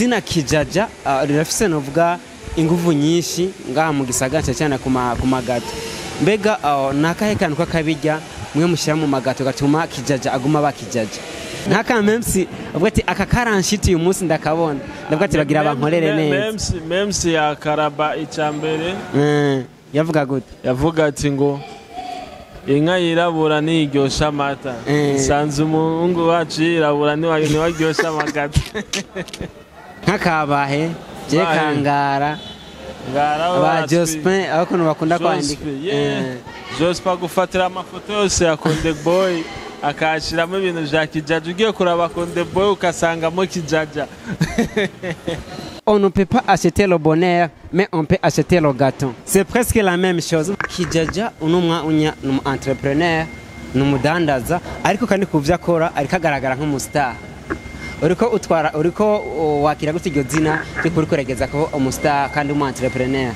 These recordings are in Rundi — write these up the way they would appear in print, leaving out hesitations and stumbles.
Izina Kijaja rirafise novuga inguvu nyinshi ngaha mu gisagara cyane ku magato. Mbega nakahe kantu kakabirya mwe mushyira mu magato gatuma Kijaja aguma ba Kijaja? Naka memsi avuga ati aka karanshiti uyu munsi ndakabona, ndavuga ati bagira bankorere neza. Memsi ya Karaba icambere yavuga gute? Yavuga ati ngo inka yirabura niryosha amata, sanze umuhungu wacu yirabura niwaryosha amagata. Nkakabahe je kangara ba Jospin abakuntu bakunda kwandika. Jospin gufatira amafoto yose ya Konde Boy akashiramo ibintu vya Kijaja, ugiye kuraba Konde Boy ukasangamo Kijaja. On ne peut pas acheter le bonheur, mais on peut acheter le gâteau. C'est presque la même chose. Kijaja unumwa unya num entrepreneur, numudandaza, ariko kandi kuvya akora ariko agaragara nk'umustar. Uriko utwara uriko wakira gute iryo zina ryo kuri kuregeza ko umustar kandi umu entrepreneur?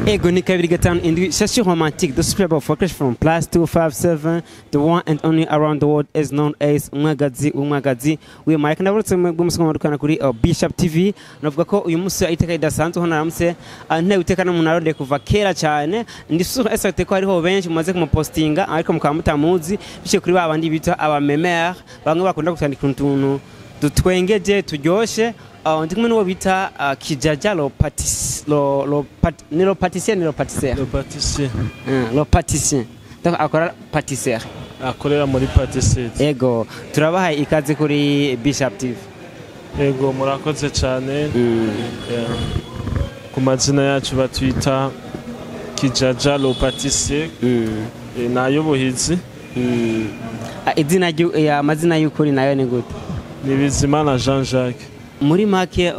Ego ni 257 Cherchez romantique, the super focus from plus 257, the one and only around the world is known as Umwagazi Umwagazi. We Mike naburutse bw'umusomo rukana kuri Bishop TV. Navuga ko uyu munsi iteka idasanzwe ho naramutse nte uteka no munarode kuva kera cyane. Ndi sure esate ko hariho benshi mumaze kumupostinga ariko mukaba mutamuzi bice kuri babandi bita aba memere bamwe bakunda kutandika utuntu dutwengeje turyoshe. Ndi kumwe n'uwo bita Kijaja lo pâtissier ni lo pâtissier. Lo pâtissier. Lo pâtissier. Donc akora pâtissier. Akorera muri pâtisserie. Ego, turabahaye ikaze kuri Bishop TV. Ego, murakoze cyane. Ku mazina yacu batwita Kijaja lo pâtissier. Nayo buhizi. Izina ya amazina y'ukuri nayo ni gute? Ni Bizimana Jean-Jacques. Muri make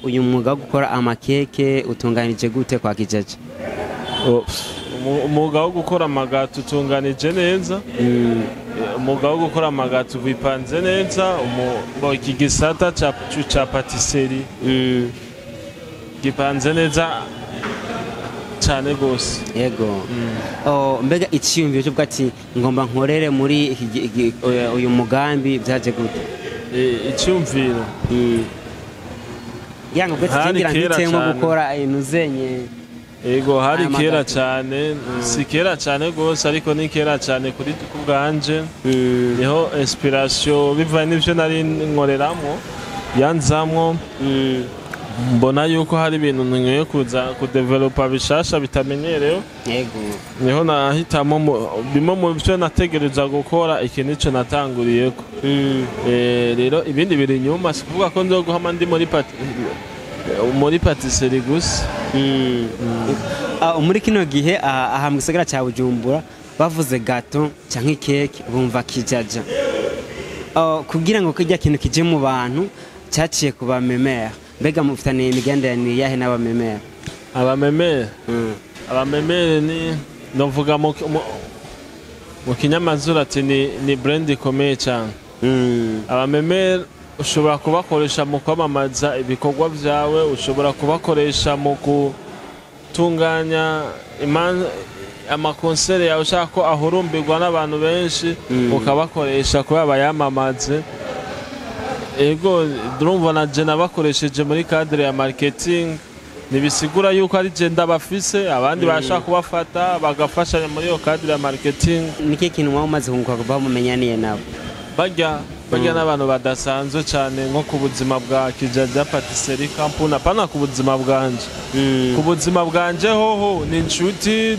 uyu mwuga wo gukora amakeke utunganije gute kwa Kijaja? Umwuga wo gukora amagato utunganije neza. Umwuga wo gukora amagato wipanze neza. Iki gisata ca patisserie gipanze neza cyane gose. Yego. Mbega iciyumviro cyo ati ngomba nkorere muri uyu mugambi byaje gute? Icyumviro yanga bwo tugira ngitemo gukora inuzenye. Ego hari kera cyane, si kera cyane gose ariko ni kera cyane kuri kubwanje. Niho inspiration biva n'ivyo nari nkoreramo yanzamwo, mbona yuko hari ibintu nkwiye kuza kudevelopa bishasha bitamenyerewe. Yego, niho nahitamo bimwe mu byo nategereza gukora, iki nico natanguriyeko. Rero ibindi biri inyuma, si kuvuga ko nzoguhama ndi muri patisserie gusa. Muri kino gihe aha mu gisagara cya Bujumbura bavuze gâteau canke cake bumva Kijaja. Kugira ngo kijya kintu kije mu bantu cyaciye kuba memere. Mbega mufitaniye imigenderanire yahe n'abamemere? Abamemere? Abamemere ni novuga mu kinyamazuru ati ni brand ikomeye cyane. Abamemere ushobora kubakoresha mu kwamamaza ibikorwa byawe, ushobora kubakoresha mu gutunganya amakonsere yawe ushaka ko ahurumbirwa n'abantu benshi, ukabakoresha kuba bayamamaze. Ego ndumva na je nabakoresheje muri cadre ya marketing, nibisigura yuko ari je ndabafise abandi bashaka kubafata bagafashanya muri iyo cadre ya marketing. Niki kintu mwa umaze kunguka kuva mumenyaniye nabo? Barya n'abantu badasanzwe cyane nko ku buzima bwa Kijaja Patisserie Company, apana ku buzima bwanje. Ku buzima bwanje hoho ni inshuti,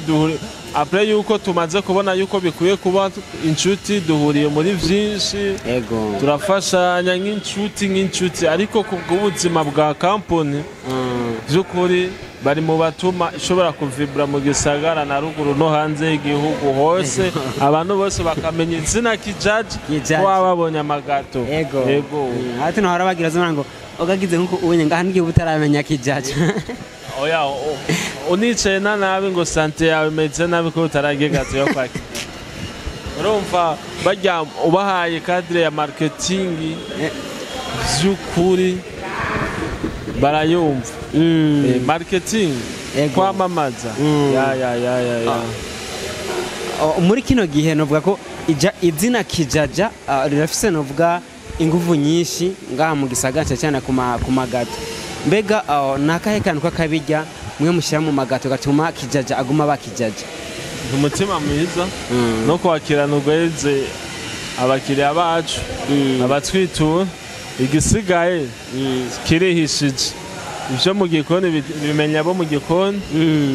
après yuko tumaze kubona yuko bikuye kuba inshuti duhuriye muri vyinshi. Ego, turafashanya nk'inshuti ariko ku buzima bwa company by'ukuri bari mu batuma ishobora kuvibra mu gisagara na ruguru no hanze y'igihugu hose, abantu bose bakamenya izina Kijaja ko babonye amagato. Ego, ati no harabagira zimana ngo ugagize nkuko ubonye ngaha ngiye utaramenya Kijaja. Oya, unicaye na nabi ngo sante yawe imeze nabi ko utaragiye gato yo kwaki. Urumva bajya ubahaye cadre ya marketing by'ukuri barayumva. Marketing kwamamaza. Ya. Muri kino gihe novuga ko izina Kijaja rirafise novuga inguvu nyinshi ngaha mu gisagara, cyane cyane ku magato. Mbega ni akahe kantu k'akabirya mwe mushyira mu magato gatuma Kijaja aguma aba Kijaja? Umutima mwiza no kwakirana urweze abakiriya bacu abatwitura. Igisigaye kirihishije, ibyo mu gikoni bimenya abo mu gikoni,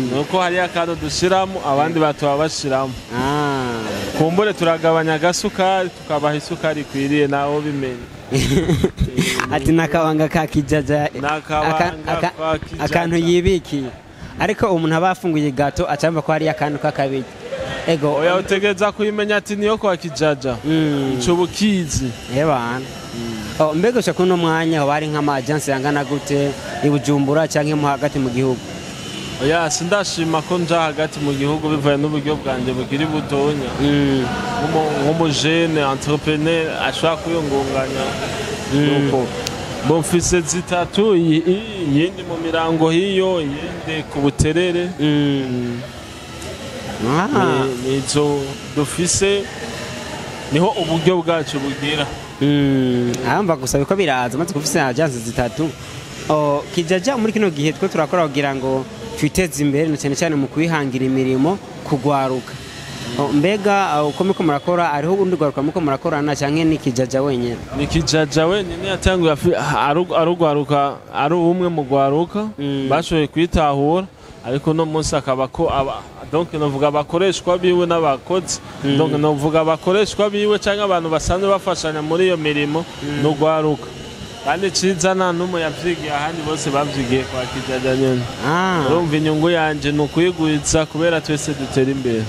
nuko hariyo akantu dushyiramo abandi batuba bashyiramo. Kumbure turagabanya agasukari, tukabaha isukari ikwiriye, nawe bimenya. Ati nakabanga ka Kijaja. Nakabanga ka Kijaja. Akantu yibikiye, ariko umuntu aba afunguye gato acamba ko hariyo akantu k'akabirya, ego. Oya, utegereza kuyimenya ati niyo kwa Kijaja. Ico bukizi. Ebana. Oh, mbega ushaka kuno mwanya hoba hari nk'ama agence yangana gute i Bujumbura canke mu hagati mu gihugu? Oya, sindashima ko nja hagati mu gihugu bivaye n'uburyo bwanje bukiri butonya. Nk'umujene entrepreneur ashobora kwiyungunganya, nuko bo mfise zitatu, iyindi mu mirango hiyo, iyindi ku Buterere. Nizo dufise, niho uburyo bwacu bugira. Arumva gusa biko biraza maze kufise agence zitatu. Oh, Kijaja, muri kino gihe twe turakora kugira ngo twiteze imbere, na cyane cyane mu kwihangira imirimo kugwaruka. Oh, mbega uko muriko murakora, hariho urundi rwaruka muriko murakorana canke ni Kijaja wenyene? Ni Kijaja wenyine yatanguye, arugwaruka, ari umwe mu gwaruka bashoboye kwitahura, ariko no munsi akaba ko aba, donc novuga abakoreshwa biwe n'abakozi, donc novuga abakoreshwa biwe cyangwa abantu basanzwe bafashanya muri iyo mirimo n'ugwaruka. Kandi ciza, nta n'umwe yavyigiye ahandi, bose bavyigiye kwa Kijaja nyene. Urumva inyungu yanje ni ukuyigwiza kubera twese dutera imbere.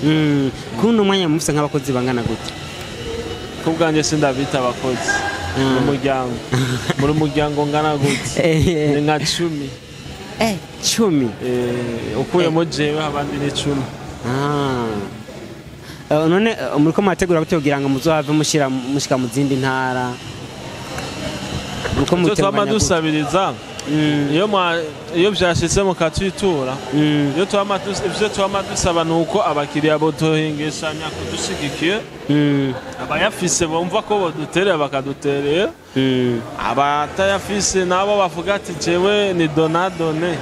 Kuno mwanya mufise nk'abakozi bangana gute? Ku bwanjye sindabita abakozi, ni umuryango. Muri umuryango ngana gute? Ni nka 10. 10? Ukuyemo jewe, abandi ni 10. None muriko murategura gute kugira ngo muzohave mushira mushika mu zindi ntara? Muriko icyo twama muteganya gute? Dusabiriza iyo vyashitse mukatwitura, ivyo twama dusaba ni uko abakiriya botohengeshanya kudushigikira. Abayafise bumva ko boduterera bakaduterera, abatayafise nabo bavuga ati jewe ni donadone,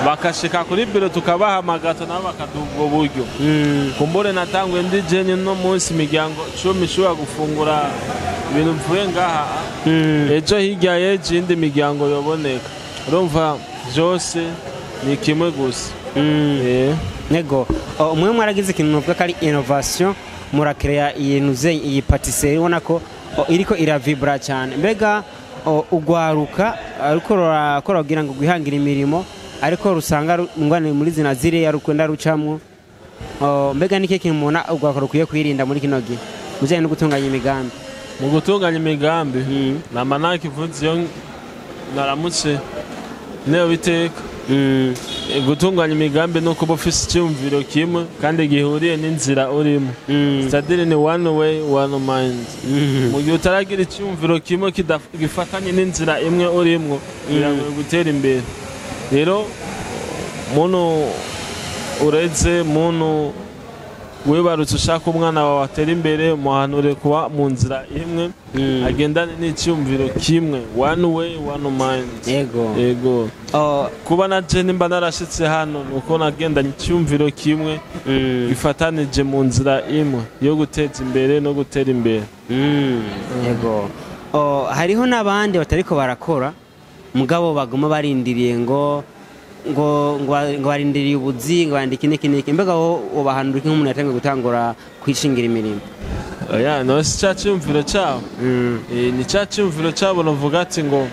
bakashika kuri biro tukabahamagata, nabo bakaduha ubwo buryo. Kumbure natanguye ndi jenye, no munsi imiryango 10 ishobora gufungura ibintu mvuye ngaha. Ejo hirya y'ejo iyindi miryango yoboneka. Urumva vyose ni kimwe gusa. Nego. Oh, mwe mwaragize ikintu novuga ko ari innovation, murakereya iyi nuze iyi patisserie, ubona ko iriko iravibra cyane. Mbega ugwaruka ariko rurakora kugira ngo gwihangire imirimo, ariko rusanga ngwane muri zina ziriya rukwenda rucamwo. Oh, mbega niki kintu mubona ugwaruka rukwiye kwirinda muri kino gihe mujanye no gutunganya imigambi? Mu gutunganya imigambi, nama nakivuze iyo naramutse niyo biteka. Gutunganya imigambi ni ukuba ufise icyumviro kimwe kandi gihuriye n'inzira urimo, c'est-à-dire ni one way, one mind. Mu gihe utaragira icyumviro kimwe gifatanye n'inzira imwe urimwo, biragoye gutera imbere. Rero muntu ureze, muntu wibarutse, ushaka umwana wawe atera imbere, muhanure kuba mu nzira imwe, agendane n'icyumviro kimwe, one way, one mind. Yego. Yego. Oh, kuba na je nimba narashitse hano, nuko nagendanye icyumviro kimwe gifatanije mu nzira imwe yo guteza imbere no gutera imbere. Yego. Oh, hariho n'abandi batariko barakora mugabo baguma barindiriye ngo barindiriye ubuzi, ngo bandike iki n'iki n'iki. Mbega wo ubahanura iki nk'umuntu yatangiye gutangura kwishingira imirimo? Oya, no si cya cyumviro cyabo. Ni cya cyumviro cyabo navuga ati ngo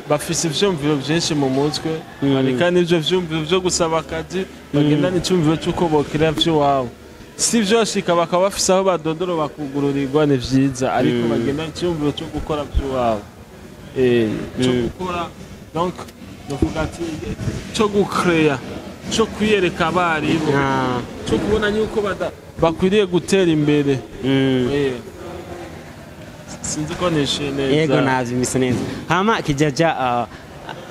bafise ivyumviro vyinshi mu mutwe, bareka n'ivyo vyumviro vyo gusaba akazi, bagendana icyumviro cy'uko bokira vy'iwabo. Si vyoshika bakaba bafise aho badodora bakugururirwa, ni vyiza, ariko bagendana icyumviro cyo gukora vy'iwabo, cyo gukora, donc ndavuga ati cyo gucreya, cyo kwiyereka abaribo, cyo kubona yuko bakwiriye gutera imbere. Sinzi ko nishuye neza. Yego, navyumvise neza. Hama Kijaja,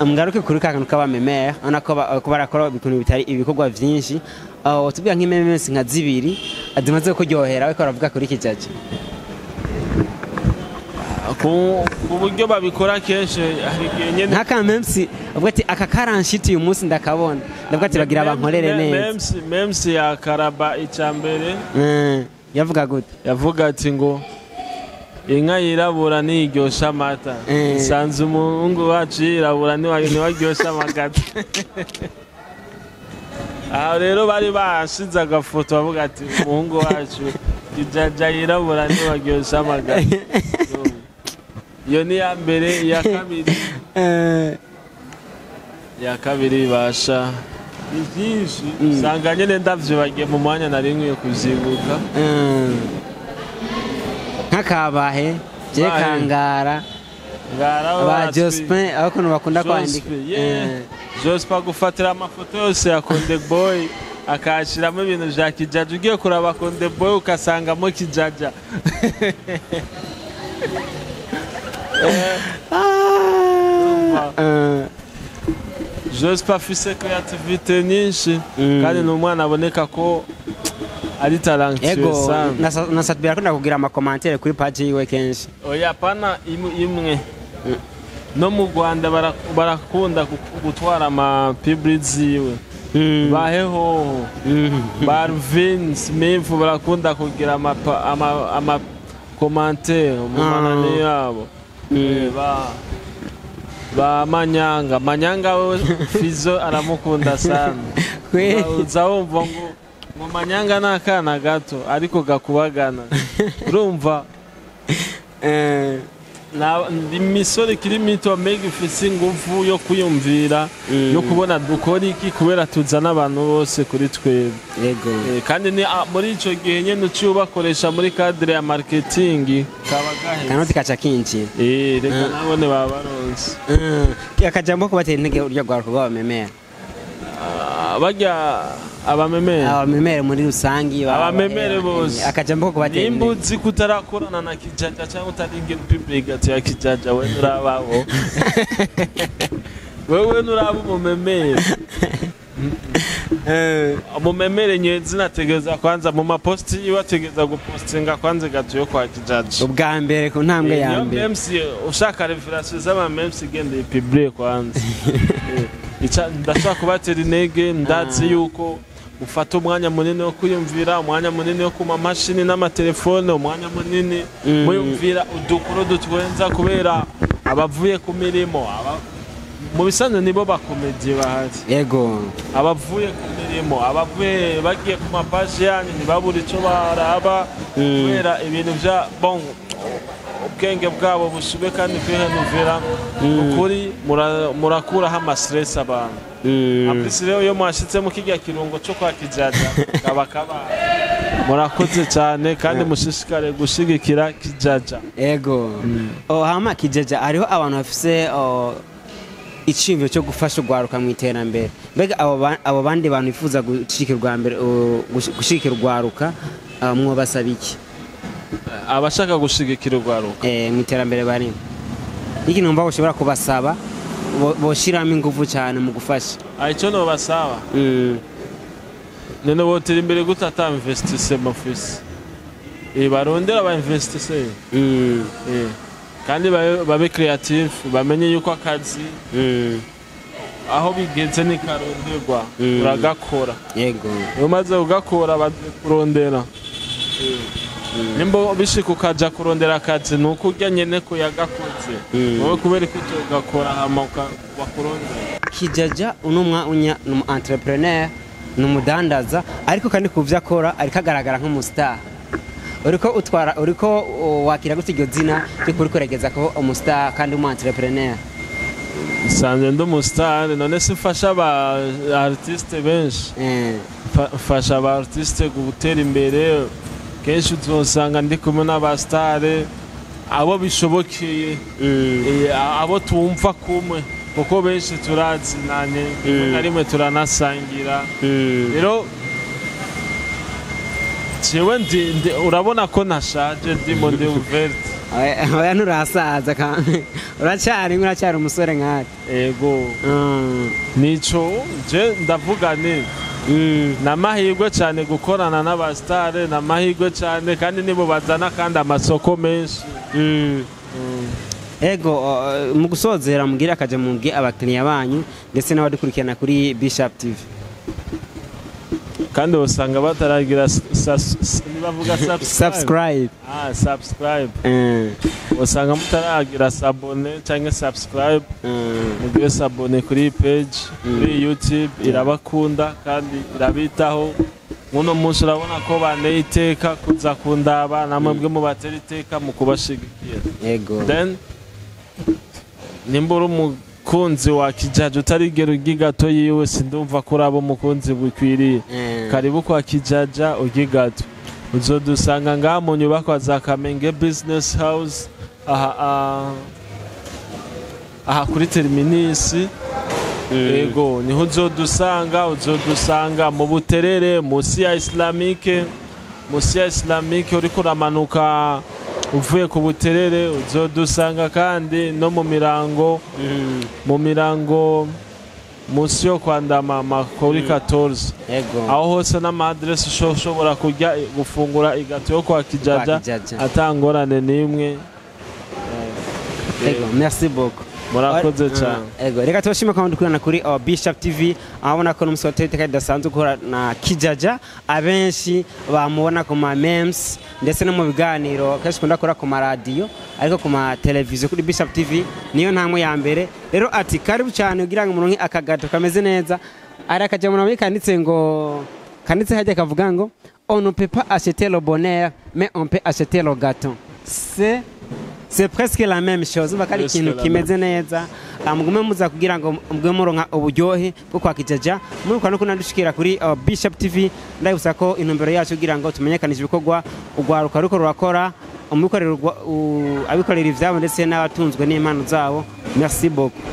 ngaruke kuri ka kantu k'abamemere, ubona ko ko barakora ibintu bitari ibikorwa vyinshi. Tubwira nk'imemes nka zibiri zimaze kuryohera ariko baravuga kuri Kijaja. Ku buryo babikora kenshi, hari igihe nyene Nk'aka memes uvuga ati aka karanshiti uyu munsi ndakabona, ndavuga ati bagira bankorere neza. Memes ya Karaba, icya mbere Yavuga gute? Yavuga ati ngo inka yirabura niryosha amata. Isanze umuhungu wacu yirabura, niwaryosha amagata. Aha rero bari bashize agafoto bavuga ati umuhungu wacu Kijaja yirabura niwaryosha amagata. Iyo ni iya mbere. Iya kabiri, iya kabiri basha ni byinshi, usanga nyine ndavyibagiye mu mwanya nari nkwiye kuvyibuka. Nk'akabahe je Bahe. Kangara Ngara ba Jospin, aho ukuntu bakunda kwandika. Jospin, yeah. Jospin agufatira amafoto yose ya Konde Boy akayashyiramo ibintu vya Kijaja. Ugiye kuraba Konde Boy ukasangamo Kijaja. Jospin afise creativité nyinshi kandi ni umwana aboneka ko ari talentueux sana. Na Satbi arakunda kugira ama commentaires kuri page yiwe kenshi. Oya, pana imwe no mu Rwanda barakunda gutwara ama publi ziwe. Bahehoho Barvin Smith barakunda kugira ama commentaire mu manani yabo. Ba Manyanga, Manyanga we Fizo aramukunda sana. Uza wumva ngo Manyanga ni akana gato ariko gakubagana, urumva? Imisore ikiri mito mbega ifise ingufu yo kwiyumvira, yo kubona dukora iki kubera tuzana abantu bose kuri twebwe. Kandi ni muri ico gihe nyene uciye ubakoresha muri cadre ya marketing kaba gaheze. Kanoti kaca kinjira. Reka nabone baba baronse. Akajambo kubatera intege urya rwaruka rw'abamemera. Ah, barya abamemere. Abamemere muri rusangi Abamemere bose. Akajambo ko kubatera Nimba intege. uzi ko utarakorana na Kijaja cyangwa utaringira public ya Kijaja, we nurabaho, wewe nuraba umumemere. Umumemere nyezina ategereza kwanza mu maposti yiwe, ategereza gupostinga kwanza gato yo kwa Kijaja. Ubwa mbere ku ntambwe ya Niyo mbere. Memes ushaka révélation z'ama memes, genda ipublie kwanza. Ndashaka kubatera intege. Ndazi yuko ufata umwanya munini wo kwiyumvira, umwanya munini wo kuma mashini n'amatelefone, umwanya munini muyumvira udukuru dutwenza, kubera abavuye ku mirimo mu bisanzwe nibo bakomediye bahari. Abavuye ku mirimo, abavuye bagiye ku mapaji yanyu, ntibabure ico baraba kubera ibintu bya bon ubwenge bwabo busube kandi kwihanuvira ukuri murakuraho ama stress abantu. Apisi rero iyo mwashitse mu kirya kirungo cyo kwa Kijaja kaba kaba murakoze cyane, kandi mushishikare gushigikira Kijaja. Ego. Oh, hama Kijaja, hariho abantu bafise iciyumviro cyo gufasha urwaruka mu iterambere. Mbega abo bandi bantu bifuza gushigikira urwa gushigikira urwaruka, mwobasaba iki? Abashaka gushigikira urwaruka Mu iterambere barimo, iki numva ushobora kubasaba boshiramo ingufu cyane mu gufasha? Icyo nobasaba, none botera imbere gute ata investissement mufise? Barondera aba investisseur. Kandi babe creative, bamenye yuko akazi aho bigeze nikaronderwa, uragakora. Iyo umaze kugakora bakurondera. Nimba bishika ukaja kurondera akazi, ni uko urya nyene ko yagakoze. Wowe kubera ko utogakora hama bakurondera? Kijaja uno mwanya ni umu entrepreneur, ni umudandaza, ariko kandi ku byo akora ariko agaragara nk'umustar. Uriko utwara, uriko wakira gute iryo zina ryo kuri kuregeza ko umustar kandi umu entrepreneur? Nsanzwe ndi umustar. None se mfasha aba artiste benshi? Mfasha aba artiste gutera imbere. Kenshi uzosanga ndi kumwe n'abastar abo bishobokeye, abo tumva kumwe, kuko benshi turazinanye, rimwe na rimwe turanasangira. Rero jewe urabona ko ntashaje, ndimo ndi ouverte. Oya, nturasaza kandi uracyari umusore nkatwe. Ego. Nico je ndavuga ni Ni amahirwe cyane gukorana n'abasitare, ni amahirwe cyane, kandi nibo bazana kandi amasoko menshi. Ego, mu gusozera, mubwire akaja mubwire abakiriya banyu ndetse n'abadukurikirana kuri Bishop TV. Kandi usanga bataragira nibavuga subscribe. Subscribe. Ah, subscribe. Usanga mutaragira s'abonner cyangwa subscribe. Mugire s'abonner kuri iyi page, kuri YouTube. Irabakunda kandi irabitaho. Muno munsi urabona ko banteye iteka kuza kundaba, namwe bwe mubatera iteka mu kubashigikira. Then nimba uri umukunzi wa Kijaja utarigera urya igato yiwe, sindumva ko uraba umukunzi bikwiriye. Karibu kwa Kijaja, urya igato. Uzodusanga ngaha mu nyubakwa za Kamenge Business House, aha aha kuri terminus. Ego, niho uzodusanga. Uzodusanga mu Buterere, munsi ya Islamique, munsi ya Islamique, uriko uramanuka uvuye ku Buterere. Uzodusanga kandi no mu Mirango, mu Mirango, munsi yo kwa Ndamama kuri 14. Aho hose n'ama adresse ushobora kurya, gufungura igato yo kwa Kijaja. Kwa Kijaja. Atangorane n'imwe. Ego, merci beaucoup. Murakoze cyane. Ego, reka tubashime ko dukurana kuri Bishop TV, aho ko n'umunsi wa iteka ridasanzwe guhura na Kijaja. Abenshi bamubona ku ma memes ndetse no mu biganiro kenshi ukunda gukora ku maradiyo, ariko ku ma televiziyo, kuri Bishop TV niyo ntambwe ya mbere. Rero ati karibu cyane kugira ngo muronke akagato kameze neza. Ari akajya mu kanditse ngo, kanditse hajya kavuga ngo: "On ne peut pas acheter le bonheur, mais on peut acheter le gâteau." C'est presque la même chose. Umva ko ari Presque ikintu la kimeze neza. Mugume muza kugira ngo mugume muronka uburyohe bwo kwa Kijaja, mwibuka no kunadushikira kuri Bishop TV. Ndabibutsa ko intumbero yacu kugira ngo tumenyekanishe ibikorwa urwaruka ruko rurakora, umubikorera abikorera ivyabo ndetse n'abatunzwe n'impano zabo. Merci beaucoup.